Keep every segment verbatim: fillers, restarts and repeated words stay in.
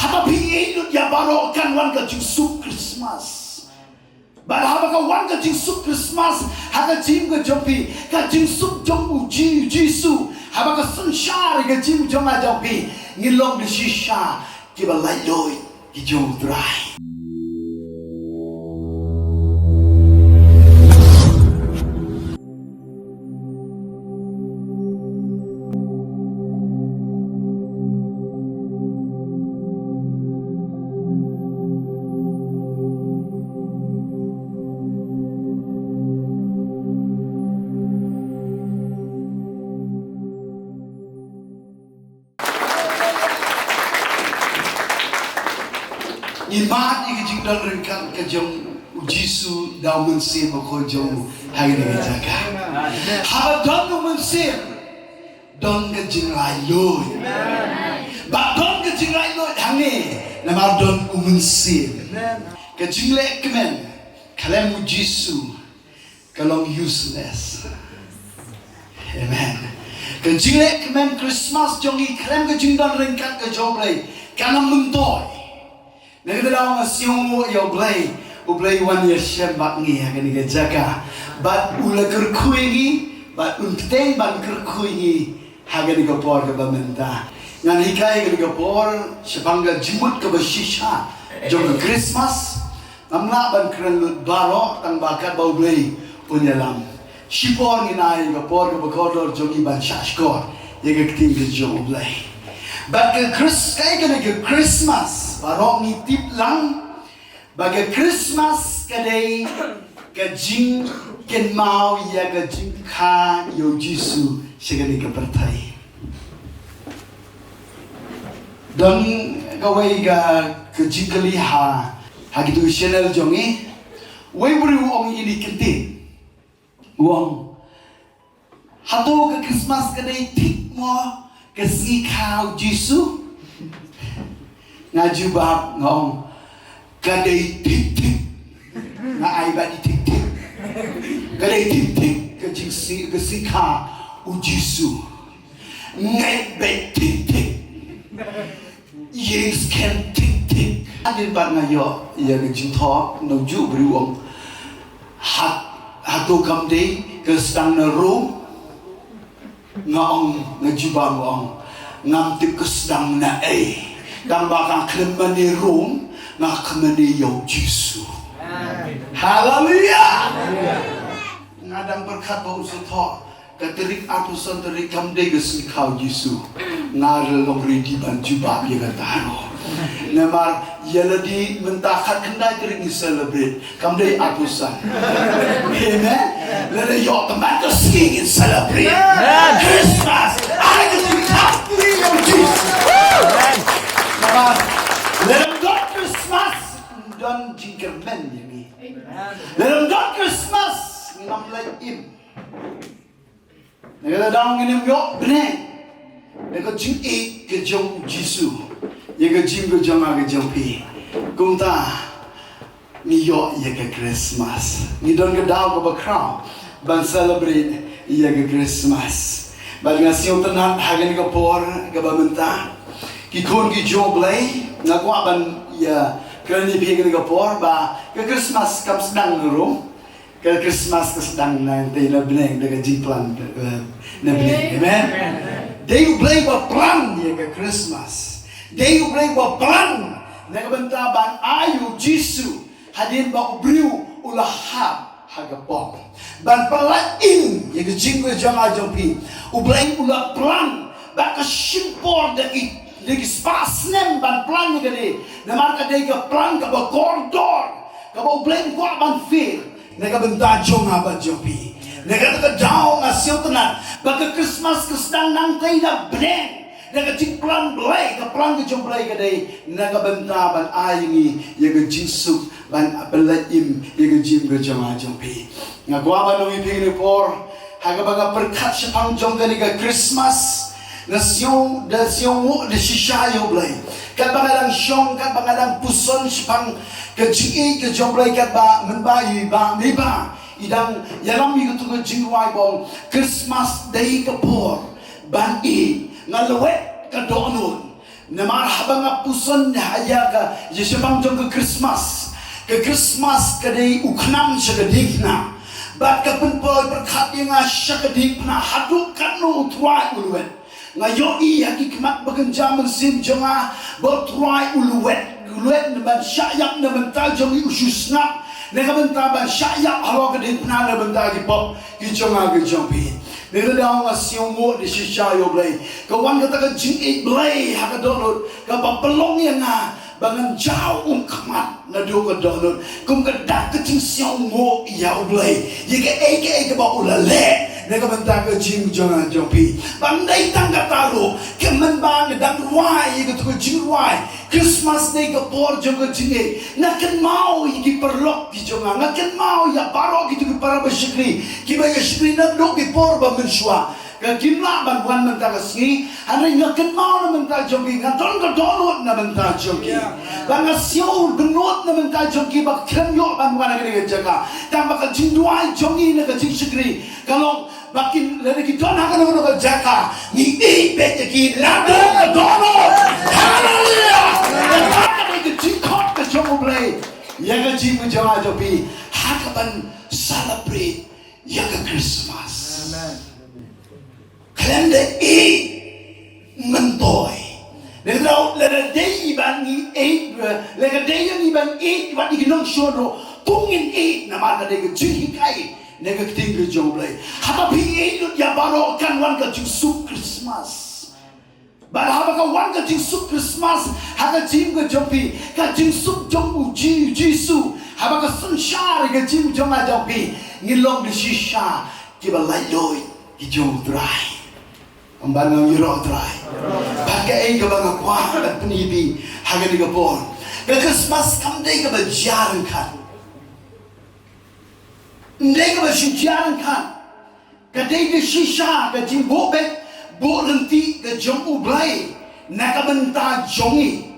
Haba phi ïeit lut ïa baroh kan wan ka jingsuk Christmas. Bad haba ka wan ka jingsuk Christmas ha ka jingim ka jong phi, ka jingsuk jong u Ji-, Jisu, haba ka synshar ïa ka jingim jong nga jong phi, ngin long da shisha kiba laitluid ki jong U Trai. Ngi mad ïa ka jingdon ryngkat ka jong u Jisu da u Mynsiem Bakhuid jong u ha kane ka jaka. Haba don u Mynsiem, don ka jinglaitluid. Ba don ka jinglaitluid hangne namar don u Mynsiem. Ka jingleh kmen khlem u Jisu ka long useless. Amen. Ka jingleh kmen Christmas jong ngi khlem ka jingdon ryngkat ka jong U Blei kan ym myntoi. Na kata daw nga sngewnguh ïa U Blei, U Blei u wan ïashem bad ngi ha kane ka jaka. Bad u la kyrkhu ïa ngi, bad un bteng ban kyrkhu ïa ngi ha kane ka por kaba mynta. Ngan hikai kane ka por shaphang ka jingmut kaba shisha jong ka Christmas. Ngam lah ban kren lut baroh tang ba katba U Blei un ïalam. Shipor ngin ai ka por kaba kordor jong ngi ban shahshkor ïa ka ktien ka jong U Blei. Bad ka Chris-, kaei kane ka Christmas, baroh ngi tip lang ba ka Christmas ka dei ka jingkynmaw ïa ka jingkha ïa u Jisu sha kane ka pyrthei. Don kawei ka, ka jingkylli ha, ha kitu ki channel jong ngi. Wei u briew u ong ïa kine ki kyntien. U ong, hato ka Christmas ka dei thik mo ka sngi kha u Jisu? Nga jubab nga ong, ka dei thik thik. Nga ai bad i thik thik. Ka dei thik thik ka jingsngi, ka sngi kha u Jisu. Ngeit beit thik thik. Ïeng skhem thik thik. Hadien pat nga ïoh ïa ka jingthoh na u juh briew u ong, ha, hato kam dei ka sdang na Rom? Nga ong, nga jubab nga ong, ngam tip ka sdang na ei. Tang ba nga khlem mane Rom, nga khlem mane ïa u Jisu. Haleluya. Nga dang pyrkhat ba u sa thoh ka tarik arphew san tarik kam dei ka sngi kha u Jisu. Nga la long ready ban jubab ïa kata ruh. Namar ïa lade mynta khatkhyndai tarik ngi celebrate. Kam dei arphew san. Amen. Lada ïoh tang man ka sngi ngin celebrate. Amen. Christmas. Ai ka jingkha ïa u Jisu. Amen. Namar lada don Christmas, don jingkyrmen ïa ngi. Amen. Lada don Christmas, ngim leit im. Na kata daw ngin ym ïoh bneng na ka jingïeit ka jong u Jisu ïa ka jingim ka jong nga ka jong phi. Kumta ngi ïoh ïa ka Christmas. Ngi don ka daw kaba khraw ban celebrate ïa ka Christmas. Bad nga sngewtynnat ha kane ka por kaba mynta, ki khun ki jong U Blei, nga kwah ban ïakren ïa phi ha kane ka por ba ka Christmas kam sdang na Rom. Ka Christmas ka sdang nangtei na bneng da ka jingplan, eh, na bneng. Amen. Dei U Blei ba plan ïa ka Christmas. Dei U Blei ba plan na ka bynta ban ai u Jisu hadien ba u briew u la hap ha ka pop. Ban pynlait im ïa ka jingim jong nga jong phi. U Blei u la plan ba ka shim por da i, da ki spah snem ban plan ïa kane. Namar ka dei ka plan kaba kordor, kaba U Blei u kwah ban fail na ka bynta jong nga bad jong phi. Na kata ka daw nga sngewtynnat ba ka Christmas ka sdang nangtei na bneng. Na ka jingplan Blei, ka plan ka jong Blei ka dei na ka bynta ban ai ngi ïa ka jingsuk, ban pynlait im ïa ka jingim ka jong nga jong phi. Nga kwah ban ong ïa phi kane por, ha kaba nga pyrkhat shaphang jong kane ka Christmas, nga sngew, da sngewnguh da shisha ïa U Blei. Katba nga dang shong, katba nga dang puson shaphang ka jingïeit ka jong U Blei, katba mynba i Bah Meiba i dang ïalam ïa katu ka jingrwai ba ong Christmas dei ka por ban ïeit, nga lwet ka dohnud. Namar haba nga puson ha ïa ka, ïa shaphang jong ka Christmas. Ka Christmas ka dei u khnam sha ka diengphna. Bad ka pynpoi pyrkhat ïa nga sha ka diengphna haduh katno U Trai u lwet. Nga ïohi ha ki khmat ba kynja mynsiem jong nga ba U Trai u lwet, u lwet na ban shah ïap na bynta jong ngi, u shu sngap na ka bynta ban shah ïap halor ka diengphna na bynta ki pop ki jong nga ki jong phi. Ngi la dang nga sngewnguh da shisha ïa U Blei. Ka wan kata ka jingïeit Blei ha ka dohnud kaba pynlong ïa nga ba ngan jaw ummat naduh ka dohnud. Kum ka dak ka jingsngewnguh ïa U Blei ïa kaei kaei kaba u la leh na ka bynta ka jingim jong nga jong phi. Ba ym dei tang kata ruh, ka mynba nga dang rwai ïa kato ka jingrwai Christmas Day, ka por jong ka jingïeit, nga kynmaw ïa ki paralok ki jong nga, nga kynmaw ïa baroh kito ki para bashakri kiba ïashakri naduh ki por ba mynshuwa. Ka kim lah ban wan mynta ka sngi, hynrei nga kynmaw na bynta jong ki, nga don ka dohnud na bynta jong ki. Ba nga sngew dohnud na bynta jong ki ba khlem ïoh ban wan ha kane ka jaka. Tang ba ka jingduwai jong ngi na ka jingshakri ka long ba kin, lada ki don ha kano kano ka jaka, ngi ïeit beit ïa ki naduh ka dohnud. Haleluya. Kata ka dei ka jingkhot ka jong U Blei ïa ka jingim jong nga jong phi ha kaban celebrate ïa ka Christmas. Amen. Khlem da ïeit myntoi. Lada, lada dei ban ngi ïeit, lada dei ïa ngi ban ïeit wat ïa ki nongshun ruh, to ngin ïeit namar ka dei ka jinghikai na ka ktien ka jong U Blei. Haba phi ïeit lut ïa baroh kan wan ka jingsuk Christmas. Bad haba ka wan ka jingsuk Christmas ha ka jingim ka jong phi, ka jingsuk jong U Ji-, Jisu, haba ka synshar ïa ka jingim jong nga jong phi, ngin long da shisha kiba laitluid ki jong U Trai. Ym ban ong ïaroh U Trai. Bad kaei kaba nga kwah ban pyni phi ha kane ka por, ka Christmas kam dei kaba jia ryngkat. Ym dei kaba shu jia ryngkat. Ka dei da shisha ka jingbuh beit buh ryntih ka jong U Blei na ka bynta jong ngi.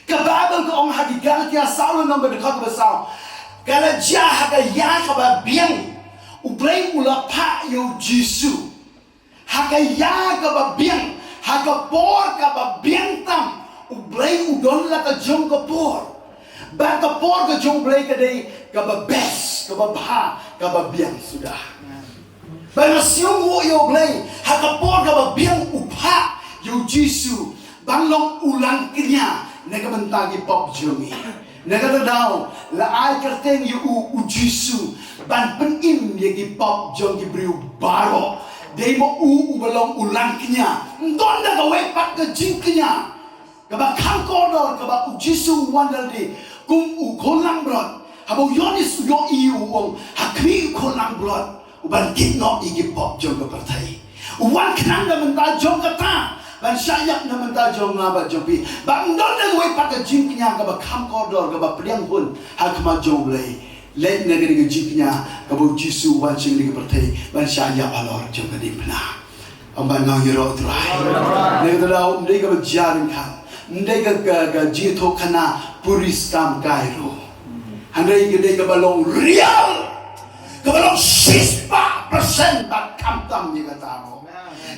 Ka Baibl ka ong ha ki Galatia saw lynnong ka dkhot kaba saw, ka la jia ha ka ïa kaba biang U Blei u la phah ïa U Jisu. Ha ka ïa kaba biang, ha ka por kaba biang tam, U Blei u don la ka jong ka por. Bad ka por ka jong U Blei ka dei kaba best, kaba bha, kaba biang suda. Bad nga sngewnguh ïa U Blei, ha ka por kaba biang u phah ïa U Jisu ban long u langkñia na ka bynta ki pop jong ngi. Na kata ka daw, la ai kyrteng ïa u U Jisu ban pynim ïa ki pop jong ki briew baroh. Dei ma u uba long u langkñia. Ym don da kawei pat ka jingkñia kaba kham kordor kaba U Jisu u wan da lade kum u khun langbrot. Haba u Ïoannis u ïohi, u ong, ha khmih u khun langbrot uban kit noh ïa ki pop jong ka pyrthei. U wan khnang na bynta jong kata, ban shah ïap na bynta jong nga bad jong phi. Ba ym don da kawei pat ka jingkñia kaba kham kordor kaba pdiang hun ha khmat jong U Blei, leit na kane ka jingkñia kaba U Jisu u wan sha kane ka pyrthei ban shah ïap halor jong ka diengphna. Ym ban ong ïaroh U Trai. Na kata ka daw, ym dei kaba jia ryngkat, ym dei ka, ka, ka jingïathuhkhana puritan kai ruh. Hynrei ka dei kaba long real, kaba long shispah percent bad khamtam ïa kata ruh.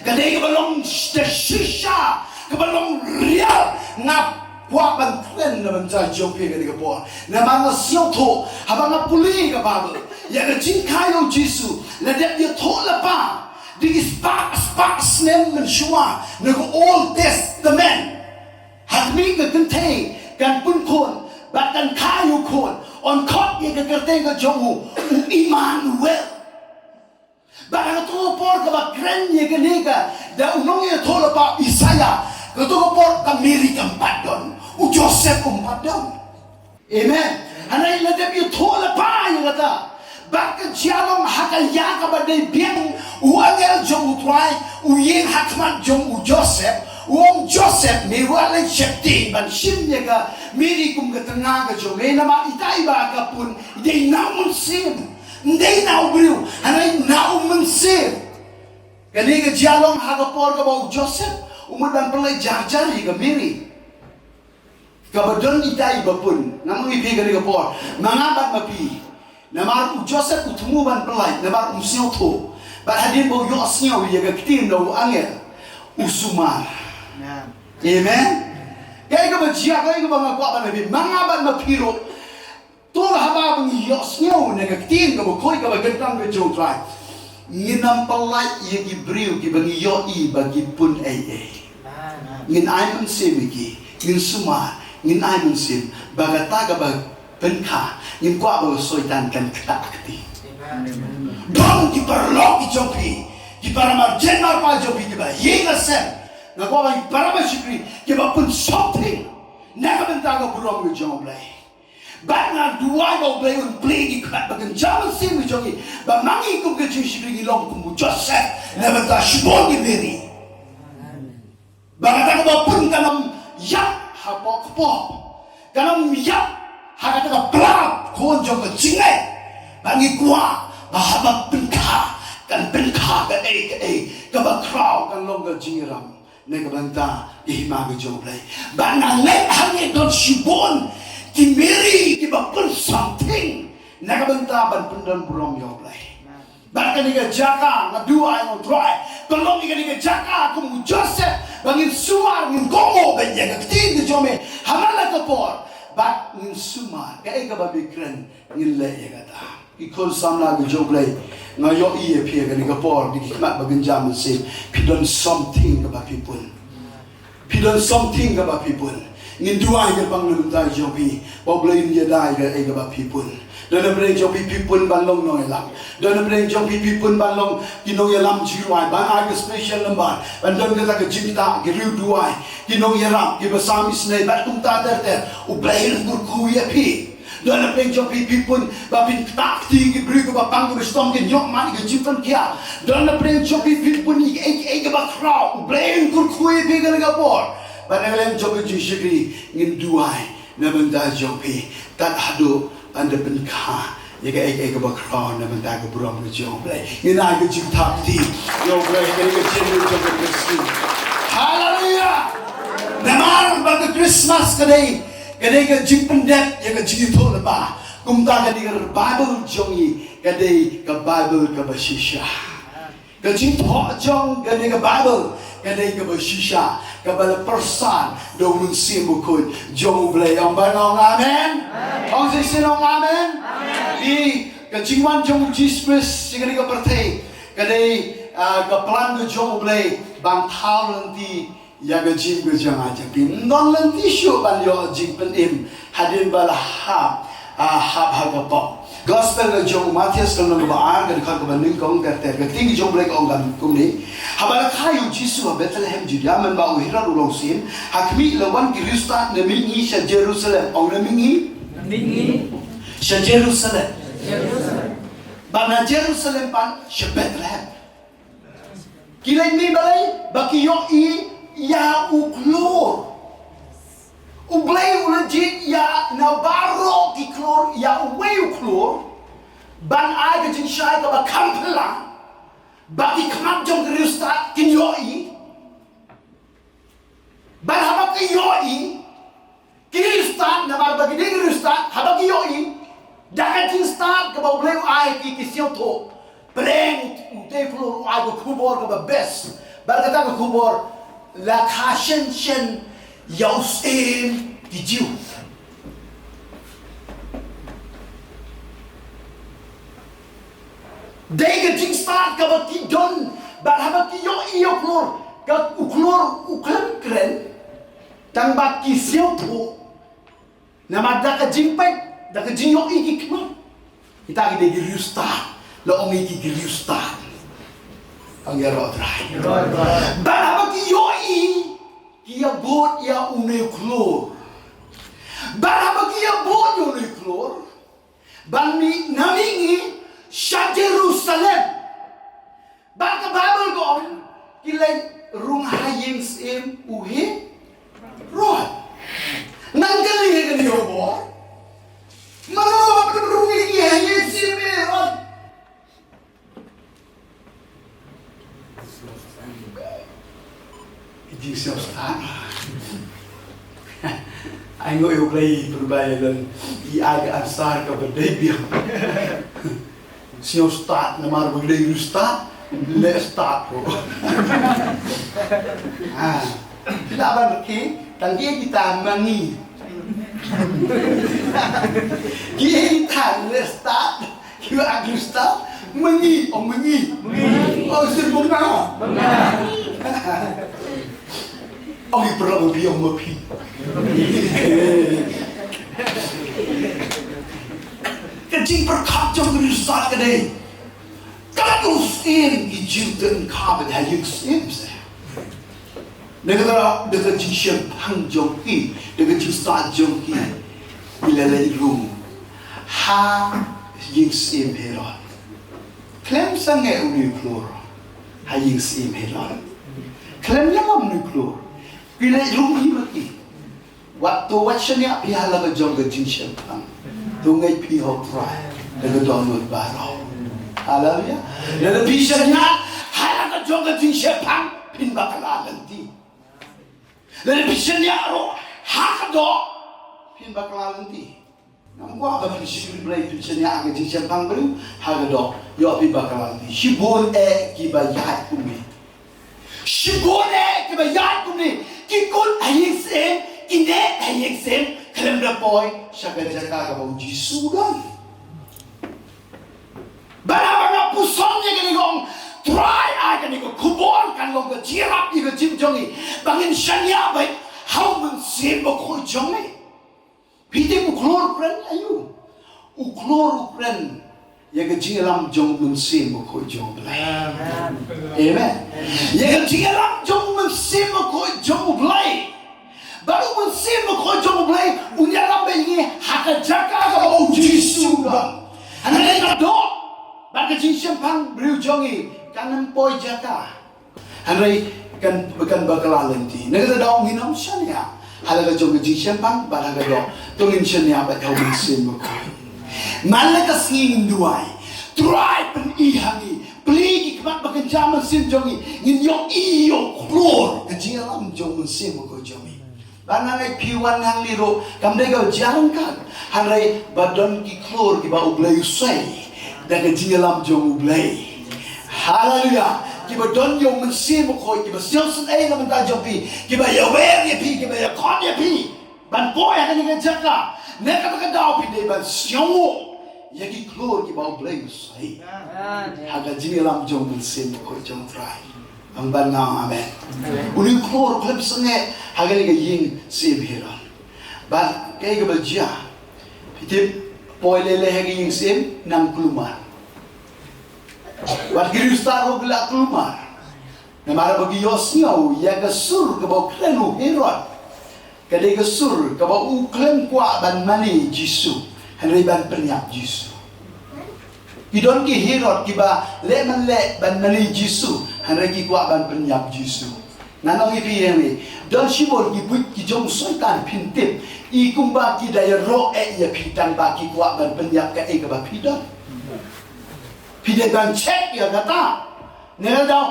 Ka dei kaba long da shisha, kaba long real. Nga kwah ban kren na bynta jong phi ha kane ka por. Namar nga sngewthuh haba nga pule ka Baibl ïa ka jingkha ïa U Jisu, la dep ïathuh lypa da ki spah spah snem mynshuwa na ka Old Testament. Ha khmih ka kynthei kan pynkhun bad kan kha ïa u khun, yn khot ïa ka kyrteng ka jong u, u Immanuel. Bad ha kato ka por kaba kren ïa kane ka, da u nongïathuhlypa Isaïah, kato ka por ka Mary kam pat don, u Joseph um pat don. Amen. Hynrei la dep ïathuhlypa ïa kata. Bad ka jia long ha ka ïa kaba dei biang, u angel jong U Trai u ïeng ha khmat jong u Joseph, u ong, Joseph, me wat leit sheptieng ban shim ïa ka Mary kum ka tnga ka jong me, namar ita iba ka pun i dei na u Mynsiem. Ym dei na u briew, hynrei na u Mynsiem. Kane ka jia long ha ka por kaba u Joseph u mut ban pynleit jar jar ïa ka Mary. Kaba don ita iba pun, nga ong ïa phi kane ka por, ma nga bad ma phi. Namar u Joseph u thmu ban pynlait, namar um sngewthuh. Bad hadien ba u ïohsngew ïa ka ktien na u angel, u sumar. Amen. Amen. Kaei kaba jia, kaei kaba nga kwah ban ong, ma nga bad ma phi ruh. To haba ba ngi ïohsngew na ka ktien kaba khuid kaba kyntang ka jong U Trai, ngin ym pyllait ïa ki briew kiba ngi ïohi ba ki pun ei ei. Ngin ai mynsiem ïa ki, ngin sumar, ngin ai mynsiem ba kata kaba pynkha, ngin kwah ba u Soitan kan ktah kti. Don ki paralok ki jong phi, ki para marjan marpa jong phi kiba ïeng ha sem. Nga kwah ba ki para bashakri kiba pun something na ka bynta ka burom ka jong U Blei. Bad nga duwai ba U Blei un plie ki khmat ba kynja mynsiem ka jong ngi, ba ma ngi kum ka jingshakri ngi long kum u Joseph na bynta shibun ki Mary. Ba kata kaba pun kan ym ïap hapoh kpoh, kan ym ïap ha kata ka pla khun jong ka jingngeit. Ba ngi kwah ba haba pynkha, kan pynkha kaei kaei kaba khraw, kan long ka jingïalam na ka bynta ka hima ka jong U Blei. Ba nga ngeit hangne don shibun ki Mary kiba pun something na ka bynta ban pyndon burom ïa U Blei. Bad kane ka jaka nga duwai, nga duwai, to long ïa kane ka jaka kum u Joseph, ba ngin sumar, ngin kohnguh bad ïa ka ktien ka jong me ha man la ka por. Bad ngin sumar, kaei kaba me kren, ngin leh ïa kata. Ki khun samla ka jong U Blei, nga ïohi ïa phi ha kane ka por, da ki khmat ba kynja mynsiem, phi don something kaba phi pun. Phi don something kaba phi pun. Ngin duwai kyrpang na bynta jong phi, ba U Blei un ïada ïa kaei kaba phi pun. Don na pdeng jong phi, phi pun ban long nongïalam. Don na pdeng jong phi, phi pun ban long ki nongïalam jingrwai, ban ai ka special number, ban don kata ka jingktah, ki riew duwai, ki nongïarap, kiba sam isynei bad kumta ter ter. U Blei un kyrkhu ïa phi. Don na pdeng jong phi, phi pun ba phin ktah kti ki briew kiba pang kiba shitom, kin ïoh mad ïa ka jingpynkhiah. Don na pdeng jong phi, phi pun ïa kiei kiei kiba khraw, U Blei un kyrkhu ïa phi ha kane ka por. Bad na ka liang jong ka jingshakri ngin duwai na bynta jong phi, tad haduh ban da pynkha ïa kaei kaei kaba khraw na bynta ka burom ka jong U Blei. Ngin ai ka jingktah kti ïa U Blei ha kane ka jingim jong ka Khristan. Haleluya. Namar ba ka Christmas ka dei, ka dei ka jingpyndep ïa ka jingïathuhlypa. Kumta ka dei ka Bible jong ngi, ka dei ka Bible kaba shisha. Ka jingthoh jong kane ka Bible ka dei kaba shisha, kaba la pyrshang da u Mynsiem Bakhuid jong U Blei. Ong ba nga ong amen. Ong shisien ong amen. Ïa ka jingwan jong U Jisu Khrist sha kane ka pyrthei ka dei, ah, ka plan ka jong U Blei ban thaw lynti ïa ka jingim ka jong nga jong phi. Ym don lynti shuh ban ïoh jingpynim hadien ba la hap, ah, hap ha ka pop. Gospel ka jong u Mathaios ka lynnong kaba ar, ka dkhot kaba nyngkong ter ter. Ka ktien ka jong U Blei ka ong kumne: Haba la kha ïa u Jisu ha Bethlehem Judia, mynba u Herod u long syiem, ha khmih la wan ki riewstad na mihngi sha Jerusalem. Ong na mihngi. Na mihngi. Sha Jerusalem. Jerusalem. Bad na Jerusalem pat sha Bethlehem. Ki leit mih balei? Ba ki ïohi ïa u khlur. U Blei u la jied ïa na baroh ki khlur ïa uwei u khlur ban ai ka jingshai kaba kham phylla, ba ki khmat jong ki riewstad kin ïohi. Bad haba ki ïohi, ki riewstad, namar ba ki dei ki riewstad, haba ki ïohi, da ka jingstad kaba U Blei u ai ki, ki sngewthuh. Pdeng utei u khlur u ai ka khubor kaba best. Bad kata ka khubor la kha shen shen ïa u syiem ki Jiw. Dei ka jingstad kaba ki don, bad haba ki ïohi ïa u khlur, ka u khlur u khlem kren, tang ba ki sngewthuh. Namar da ka jingpeit, da ka jingïohi ki khmat. Kita ki dei ki riewstad, la ong ïa ki ki riewstad. Ong ïaroh Trai. Bad haba ki ïohi, ki ïabud ïa une u khlur. Bad haba ki ïabud ïa une u khlur, ban mih na mihngi sha Jerusalem. Bad ka Baibl ka ong, ki leit rung ha ïing syiem u Herod. Ngan kylli ha kane ka por, mano ba pynrung ïa ki ha ïing syiem u Herod? Ki jingsngewstad. Ai nguh ïa U Blei, pyrshah ïa lade, i ai ka answer kaba dei biang. Sngewstad namar ba dei riewstad, leh stad ko. Ah. Phi lah ban rkhie tang ki, kita ma ngi. Kita leh stad, kita agree stad ma ngi, ong ma ngi. Ong sir ma nga. Ong i pyrlok ma phi, ong ma phi. Ka jingpyrkhat jong ka agree stad ka dei, ka la u syiem ki jingdonkam ha ïing syiem se. Da ka, da ka jingshemphang jong ki, da ka jingstad jong ki, ki la leit rung ha ïing syiem Herod. Khlem sangeh une u khlur ha ïing syiem Herod. Khlem ïalam une u khlur. Ki leit rung hi ma ki. Wat to wat shaniah phi ha la ka jong ka jingshemphang. To ngeit phi ha u Trai da ka dohnud baroh. Haleluya. Lada phi shaniah ha la ka jong ka jingshemphang, phin bakla lynti. Lada phi shaniah ruh ha ka doh, phin bakla lynti. Ngam kwah ba phin shim Blei, phin shaniah ha ka jingshemphang briew ha ka doh, ïoh phi bakla lynti. Shibun eh kiba ïaid kumne. Shibun eh kiba ïaid kumne, ki kut ha ïing syiem, ki neh ha ïing syiem, khlem da poi sha ka jaka kaba u Jisu u don. Bad haba nga puson ïa kane, nga ong, Trai, ai kane ka khubor kan long ka jingïarap ïa ka jingim jong ngi ba ngin shaniah beit ha u Mynsiem Bakhuid jong ngi. Phi tip u khlur u kren aïu? U khlur u kren ïa ka jingïalam jong u Mynsiem Bakhuid jong u Blei. Amen. Ïa ka jingïalam jong u Mynsiem Bakhuid jong u Blei. Bad u Mynsiem Bakhuid jong u Blei un ïalam bad ngi ha ka jaka kaba u Jisu u don. Hynrei ka doh bad ka jingshemphang briew jong ngi kan ym poi jaka. Hynrei kan, kan bakla lynti. Na kata ka daw ngin ym shaniah ha la ka jong ka jingshemphang bad ha ka doh. To ngin shaniah bad ha u Mynsiem Bakhuid. Man la ka sngi ngin duwai, Trai, pyni ha ngi, plie ki khmat ba kynja mynsiem jong ngi, ngin ïohi ïa u khlur ka jingïalam jong u Mynsiem Bakhuid jong ngi. Bad nga ngeit phi wan hangne ruh kam dei ka jingïalang kan, hynrei ba don ki khlur kiba u Blei u sei da ka jingïalam jong u Blei. Haleluya. Kiba don ïa u Mynsiem Bakhuid, kiba sngewsynei na ka bynta jong phi, kiba ïawer ïa phi, kiba ïakhot ïa phi ban poi ha kane ka jaka. Na kata ka daw phi dei ban sngewnguh ïa ki khlur kiba u Blei u sei ha ka jingïalam jong u Mynsiem Bakhuid jong u Trai. Ngan ban nga amen. Amen. Une u khlur u khlem sangeh ha kane ka ïing syiem Herod. Bad kaei kaba jia, phi tip, poi lei lei ha ka ïing syiem nang kulmar. Wat ki riewstad ruh ki la kulmar. Namar ba ki ïohsngew ïa ka sur kaba u kren u Herod. Ka dei ka sur kaba u khlem kwah ban mane Jisu, hynrei ban pynïap Jisu. Ki don ki Herod kiba leh man leh ban mane Jisu, hynrei ki kwah ban pynïap Jisu. Ngan ong ïa phi ïa ngi, don shibun ki buit ki jong u Soitan, phin tip, i kumba ki da ïaroh eh ïa phi tang ba ki kwah ban pynïap kaei kaba phi don. Phi dei ban check ïa kata. Ngi la dei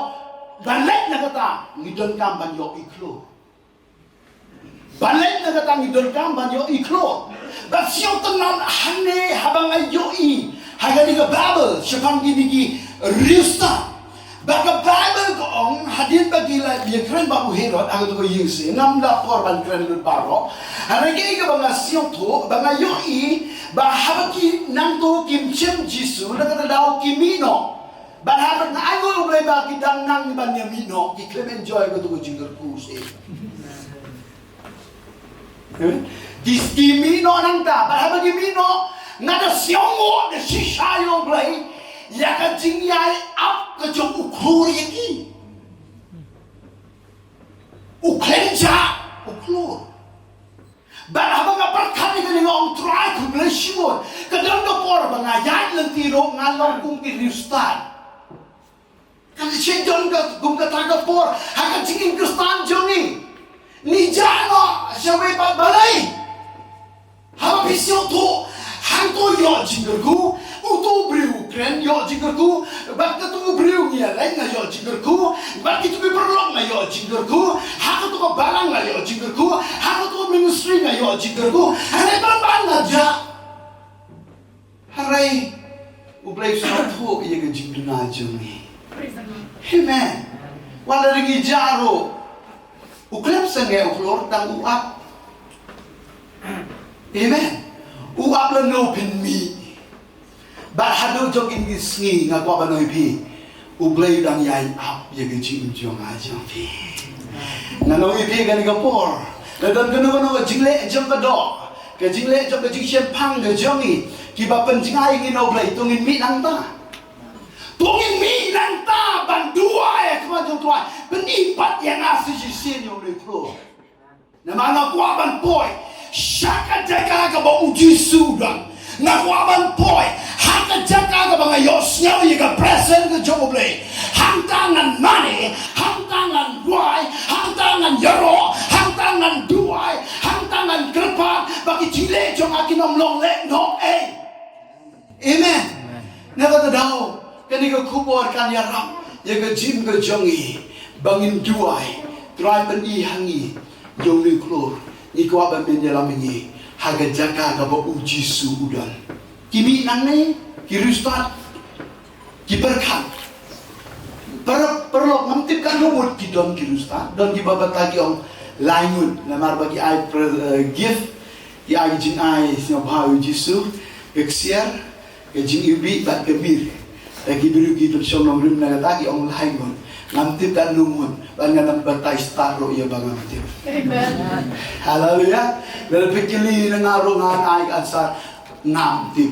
ban leit na kata, ngi donkam ban ïohi khlur. Ban leit na kata ngi donkam ban ïohi khlur. Bad sngewtynnat hangne haba nga ïohi ha kane ka Baibl shaphang kine ki riewstad. Ba ka Baibl ka ong hadien ba ki la ïakren bad u Herod ha kato ka ïing syiem, ngam da por ban kren lut baroh. Hynrei kaei kaba nga sngewthuh, ba nga ïohi ba haba ki nangto kim shim Jisu, na kata ka daw ki mih noh. Bad haba nga ainguh ïa U Blei ba ki dang nang ban ïa mih noh, ki khlem enjoy kato ka jingkyrkhu seh. Ki, ki mih noh nangta, bad haba ki mih noh, nga da sngewnguh da shisha ïa U Blei ïa ka jingïaid ap ka jong u khlur ïa ki. U khlem jah, u khlur. Bad haba nga pyrkhat ïa kane nga ong Trai khublei shibun. Ka don ka por ba nga ïaid lynti ruh nga long kum ki riewstad. Ka dei shen don ka kum kata ka por ha ka jingim Khristan jong ngi. Ngi jah noh shawei pat balei. Haba phi sngewthuh, hangto ïoh jingkyrkhu, uto u briew u kren ïoh jingkyrkhu, bad kato u briew ngi ïaleit nga ïoh jingkyrkhu, bad kito ki paralok nga ïoh jingkyrkhu, ha kato ka balang nga ïoh jingkyrkhu, ha kato ka ministry nga ïoh jingkyrkhu, hynrei ban ban nga jah. Hynrei U Blei u sngewthuh ïa ka jingduna jong ngi. Amen. Wat la ngi jah ruh. U khlem sangeh u khlur tang u ap. Amen. U ap lano phin mih. Bad haduh jong kine ki sngi nga kwah ban ong ïa phi, U Blei u dang ïai ap ïa ka jingim jong nga jong phi. Ngan ong ïa phi kane ka por, la don kano kano ka jingleh jong ka doh, ka jingleh jong ka jingshemphang ka jong ngi, kiba pynjngai ïa ngi na U Blei, to ngin mih nangta. To ngin mih nangta ban duwai ha khmat jong U Trai. Pyni pat ïa nga sa shisien ïa une u khlur. Namar nga kwah ban poi sha ka jaka kaba U Jisu u don. Nga kwah ban poi ha ka jaka kaba nga ïohsngew ïa ka presence ka jong U Blei. Hangta ngan mane, hangta ngan duwai, hangta ngan ïaroh, hangta ngan duwai, hangta ngan kyrpad ba ki jingleh jong nga kin ym long lehnoh ei. Amen. Amen. Na kata ka daw, kane ka khubor kan ïarap ïa ka jingim ka jong ngi ba ngin duwai. Trai pyni ha ngi ïa une u khlur. Ngi kwah ban pynïalam ïa ngi ha ka jaka kaba U Jisu u don. Ki mih nangne, ki riewstad, ki pyrkhat. Par, paralok, ngam tip katno ngut ki don ki riewstad, don kiba batai ki ong lai ngut, namar ba ki ai pre-, eh, gift, ki ai jingai sngewbha ïa U Jisu, ka ksiar, ka jingiwbih bad ka mir. Te ki briew ki pynshong nongrim na kata ki ong lai ngut. Ngam tip katno ngut, bad ngan ym batai stad ruh ïa ba ngam tip. Amen. Haleluya. Lada phi kylli na nga ruh ngan ai answer, ngam tip.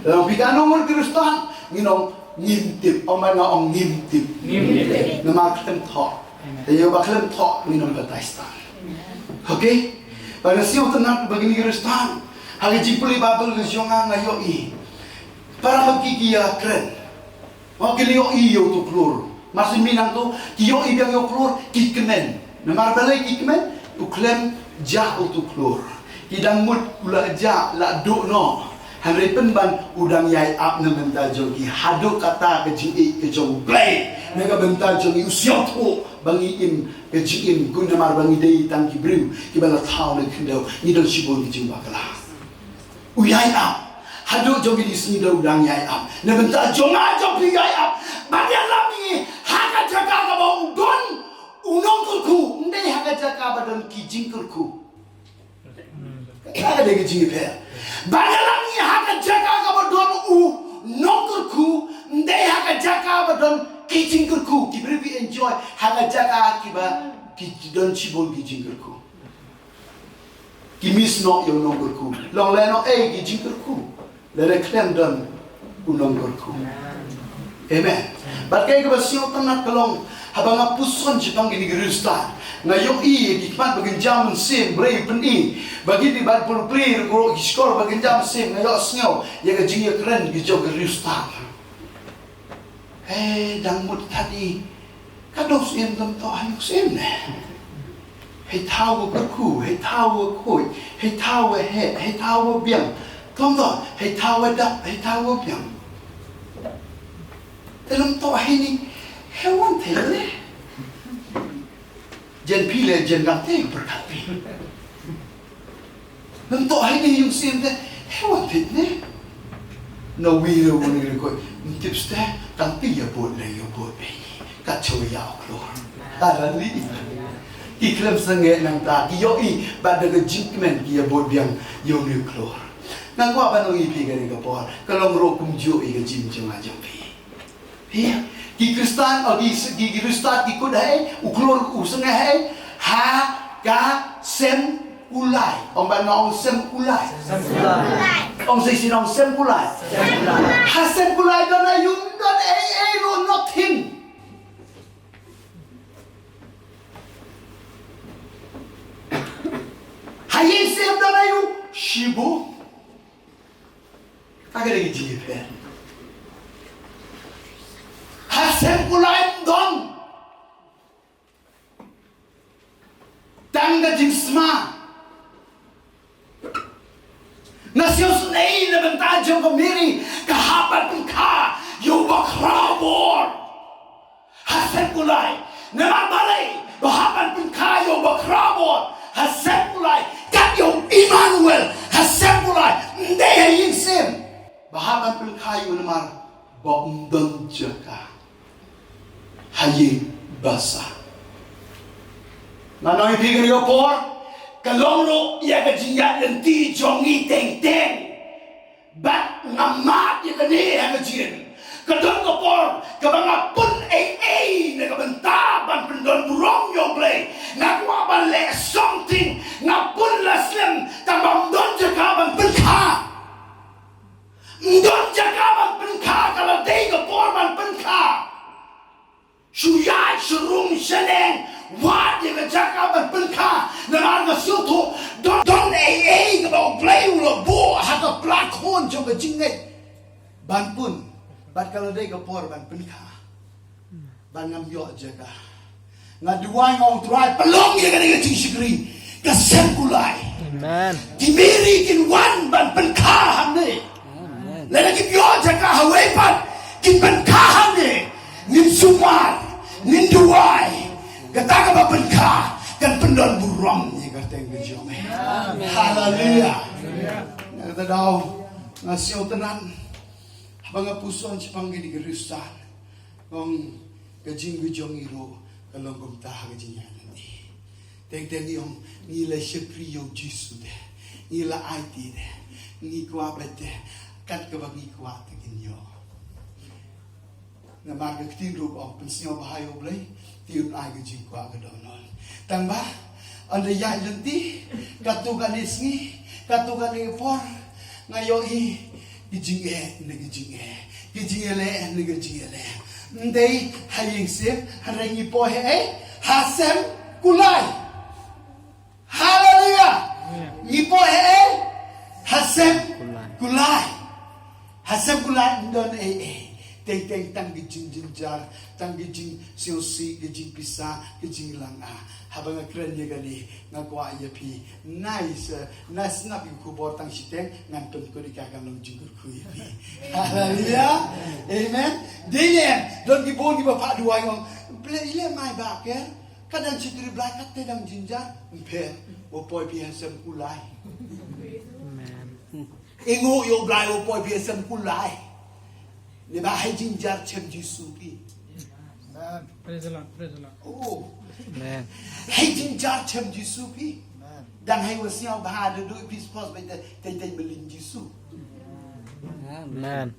Lada phi katno ngut ki riewstad, ngin ong ngim tip. Ong ba nga ong ngim tip. Ngim tip. Namar khlem thoh. Te ïa ba khlem thoh ngin ym batai stad. Okay? Ba nga sngewtynnat ba kine ki riewstad ha ka jingpule Baibl ka jong nga, nga ïohi para ba ki ki ïakren. Ba ki la ïohi ïa uto u khlur. Mar shu mih nangto ki ïohi biang ïa u khlur, ki kmen. Namar balei ki kmen? U khlem jah uto u khlur. Ki dang mut u la jah, la duh noh. Hynrei pynban u dang ïai ap na bynta jong ki. Haduh kata ka jingïeit ka jong U Blei na ka bynta jong ngi, u sngewthuh ba ngi im ka jingim, kumne namar ba ngi dei tang ki briew kiba la thaw na ka khyndew, ngi don shibun ki jingbakla. U ïai ap. Haduh jong kine ki sngi da u dang ïai ap. Na bynta jong nga jong phi u ïai ap. Ban ïalam ïa ngi ha ka jaka kaba u don u nongkyrkhu, ym dei ha ka jaka ba don ki jingkyrkhu. Ka dei ka jingïapher. Ban ïalam ïa ngi ha ka jaka kaba don u nongkyrkhu, ym dei ha ka jaka ba don ki jingkyrkhu. Ki briew ki enjoy ha ka jaka kiba ki don shibun ki jingkyrkhu. Ki miss noh ïa u nongkyrkhu. Long lehnoh ei ki jingkyrkhu lada khlem don u nongkyrkhu. Amen. Bad kaei kaba sngewtynnat ka long, haba nga puson shaphang kine ki riewstad, nga ïohi ïa ki khmat ba kynja mynsiem, Blei u pyni ba kine, bad pule ruh ki shkor ba kynja mynsiem, nga ïohsngew ïa ka jingïakren ki jong ki riewstad. Hei, dang mut kane ka dok syiem, dang toh ha ïing syiem ne. Hei thaw wa kyrkhu, hei thaw wa khuid, hei thaw wa heh, hei thaw wa biang. Dang toh, hei thaw wa dap, hei thaw wa biang. Te dang toh heini, hei wan thei ne. Jen phi le jen dang te pyrkhat phi. Nang toh heini ïing syiem te, hei wan thei ne. Na wi re wan re ko, ym tip ste, tang phi ïa bud le ïa bud phi. Ka chew ïa u khlur. Haleluya. Ki khlem sangeh nangta, ki ïohi bad da ka jingkmen ki ïa bud biang ïa une u khlur. Nga kwah ban ong ïa phi kane ka por, ka long ruh kumjuh ïa ka jingim jong nga jong phi. Hi, ki Khristan, oh, ki, ki, ki Khristan, ki kut hei, u khlur u sngewthuh hei, ha ka sem kulai. Ong ba nga ong sem kulai. Sem kulai. Ong shisien ong sem kulai. Sem kulai. Ha sem kulai don aïu, don ei ei ruh, nothing. Ha ïing syiem don aïu, shibun. Ka dei ka jingïapher. Ha sem kulai ym don tang ka jingsma. Nga sngewsynei na bynta jong ka Mary, ka hap ban pynkha ïa u bakhraw bor. Ha sem kulai. Namar balei ba hap ban pynkha ïa u bakhraw bor ha sem kulai? Kat ïa u Immanuel ha sem kulai, ym dei ha ïing syiem. Ba hap ban pynkha ïa u namar ba ym don jaka ha ïing basa. Nga ong ïa phi kane ka por, ka long ruh ïa ka jingïaid lynti jong ngi teng teng. Bad nga mad ïa kane ha ka jingim. Ka don ka por kaba nga pun ei ei na ka bynta ban pyndon burom ïa U Blei. Nga kwah ban leh something, nga pun la slem, tang ba ym don jaka ban pynkha. Ym don jaka ban pynkha, ka la dei ka por ban pynkha. Shu ïaid shu rung shaneng, wad ïa ka jaka ban pynkha, namar nga sngewthuh don, don ei ei kaba U Blei u la buh ha ka pla khun jong ka jingngeit ban pun, bad ka la dei ka por ban pynkha. Bad ngam ïoh jaka. Nga duwai, nga ong Trai, pynlong ïa kane ka jingshakri, ka sem kulai. Amen. Ki Mary kin wan ban pynkha hangne. Amen. Lada kim ïoh jaka hawei pat, kin pynkha hangne. Ngin sumar, ngin duwai. Kata kaba pynkha kan pyndon burom ïa ka kyrteng ka jong me. Amen. Haleluya. Amen. Na kata ka daw, nga sngewtynnat haba nga puson shaphang kine ki Khristan. Ong, ka jingim ka jong ngi ruh ka long kumta ha ka jingïaid lynti. Teng teng ngi ong, ngi la shakri ïa U Jisu te, ngi la aiti te, ngi kwah beit te, kat kaba ngi kwah te kin ïoh. Namar ka ktien ruh ka ong, pynsngewbha ïa U Blei te un ai ka jingkwah ka dohnud. Tang ba ynda ïaid lynti, katto katne sngi, katto katne por, nga ïohi ki jingeh ne ki jingeh, ki jingïaleh ne ki jingïaleh. Ym dei ha ïing sem, hynrei ngi poi ha ei, ha sem kulai. Haleluya. Ngi poi ha ei, ha sem kulai. Ha sem kulai ym don ei ei. Teng teng tang ki jingjynjar, tang ki jingsngewsih, ki jingpisa, ki jinglanga. Haba nga kren ïa kane, nga kwah ïa phi, nai sa, nai sngap ïa ka khubor tang shiteng, ngan pynkut ïa ka, kan long jingkyrkhu ïa phi. Haleluya. Amen. Dei ne em, don ki bun kiba phah duwai, ong, pynleh, i leh mai ba ker, ka dang shakri Blei, ka te dang jynjar, ym pher, u poi phi ha sem kulai. Amen. Ainguh ïa U Blei, u poi phi ha sem kulai. Naba hei jynjar shem Jisu phi. Amen. Praise the Lord, praise the Lord. Oh. Amen. Hei jynjar shem Jisu phi. Amen. Dang hei wa sngewbha da duh phi spos beit te, te, te mlien Jisu. Amen.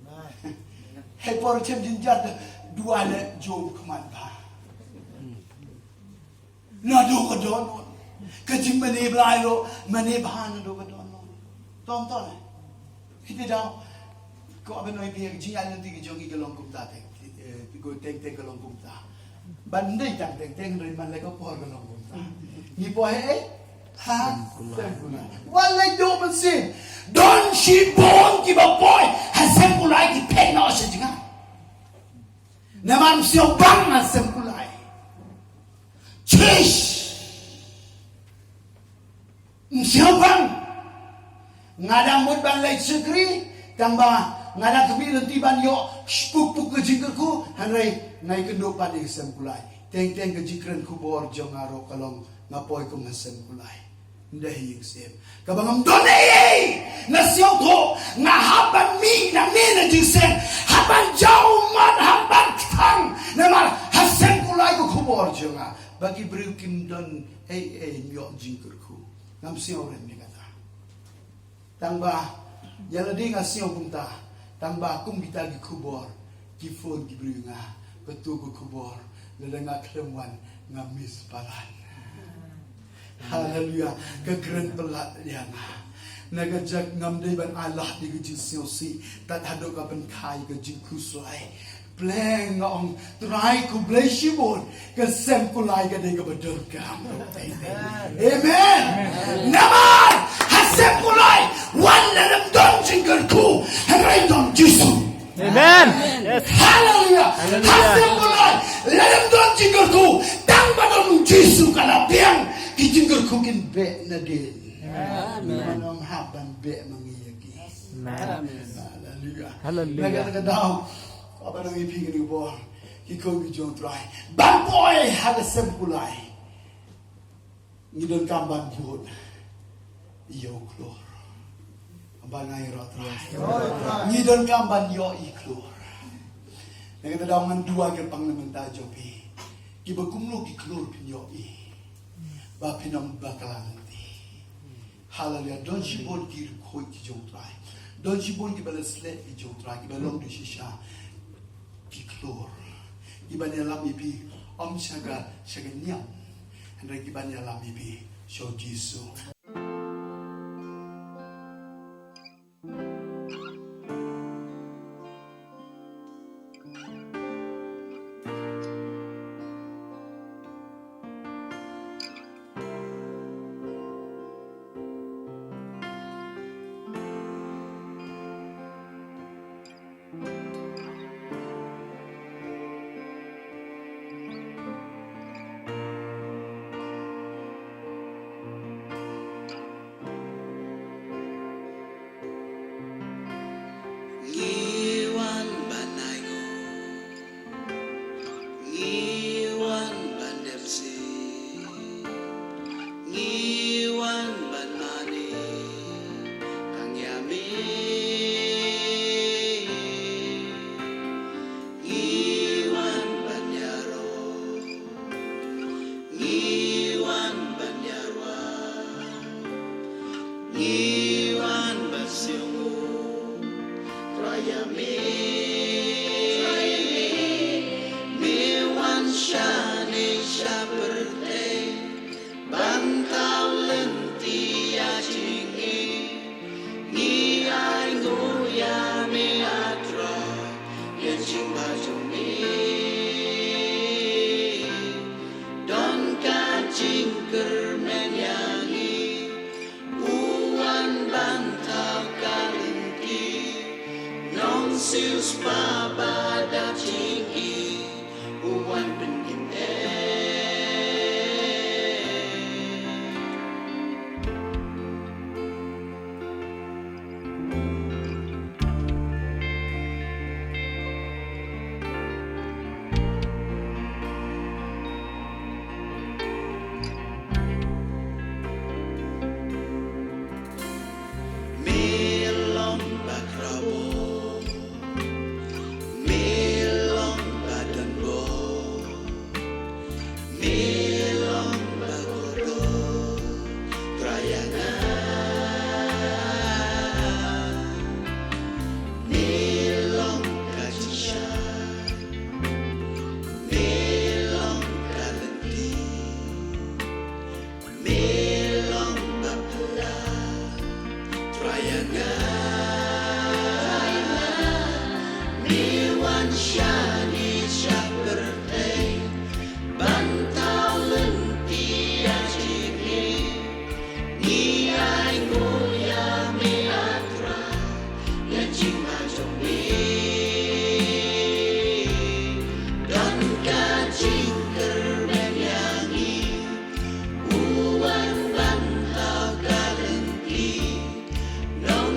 Hei por shem jynjar da duwai leh jong khmat bha. Naduh ka dohnud. Ka jingmane Blei ruh, mane bha naduh ka dohnud. Tom tom eh. Kita daw. Ko aben oi pia jingïaid lynti ka jong ngi ka long kumta te. Eh, ko teng teng ka long kumta. Ban dei tang teng teng, hynrei man la ka por ka long kumta. Ngi poi ha ei? Ha sem kulai. Wan leit duh mynsiem. Don shibun kiba poi ha sem kulai ki phet noh sha jngai. Namar ym sngewbang ha sem kulai. Chish! Ym sngewbang. Nga dang mut ban leit shakri, tang ba nga dang khmih lynti ban ïoh shipuk puk ka jingkyrkhu, hynrei nga ïakynduh pat ïa ka sem kulai. Teng teng ka jingkren khubor jong nga ruh ka long nga poi kum ha sem kulai. Ym dei ha ïing sem. Kaba ngam don ei ei. Nga sngewthuh, nga hap ban mih nangne na jingïaseng, hap ban jaw ummat, hap ban kthang. Namar ha sem kulai ka khubor jong nga ba ki briew kim don ei ei, ym ïoh jingkyrkhu. Ngam sngewrem ïa kata. Tang ba ïa lade nga sngew kumta. Tang ba kum kita ki khubor ki phone ki briew ïa nga, kato ka khubor lada nga khlem wan nga miss palat. Haleluya. Ka kren palat ïa nga. Na ka jaka ngam dei ban ai lad ïa ka jingsngewsih, tad haduh ka pynkha ïa ka jingkhuslai. Pleng nga ong, Trai khublei shibun, ka sem kulai ka dei kaba donkam. Amen. Namar ha sem kulai, wan lada ym don jingkyrkhu, hynrei don Jisu. Amen. Yes. Haleluya. Haleluya. Ha sem kulai, lada ym don jingkyrkhu, tang ba don Jisu ka la biang, ki jingkyrkhu kin beh nadien. Amen. Mano ym hap ban beh ma ngi ïa ki. Amen. Haleluya. Haleluya. Na kata ka daw, haba nang ïa phi kane ka bor, ki khun ki jong U Trai, ban poi ha ka sem kulai, ngi donkam ban bud ïa u khlur. Ban ngai ïa U Trai. Ngi donkam ban ïohi khlur. Na kata ka daw ngan duwai kyrpang na ka bynta jong phi, kiba kumno ki khlur phin ïohi. Ba phin ym bakla lynti. Haleluia. Don shibun ki riewkhuid ki jong U Trai. Don shibun kiba la sleh ki jong U Trai, kiba long da shisha ki khlur. Kiban ïalam ïa phi, ym sha ka, sha ka niam. Hynrei kiban ïalam ïa phi sha U Jisu. Ngi wan ban ai nguh, ngi wan ban dep sih, ngi wan ban mane tang ïa me. Ngi wan ban ïaroh, ngi wan ban ïarwai, ngi wan ban sngewnguh. Trai ïa me, me wan shane sha pyrthei. Ban thaw lynti ïa jingim, ngi ai nguh ïa me, ah Trai, ïa jingbha jong me. Don ka jingkyrmen ïa ngi, u wan ban thaw ka lynti, nongsiewspah ba dap jingim. U wan pyndem eh. Me long ba khraw bor, me long ba don bor, me long ba kordor, Trai ïa nga. Me long ka jingshai, me long ka lynti. Me long ba pura, Trai ïa nga. Me wan shane sha pyrthei, ban thaw lynti ïa jingim. Ngi ai nguh ïa me, ah Trai, ïa jingma jong me. Don ka jingkyrmen ïa ngi, u wan ban thaw ka lynti, nong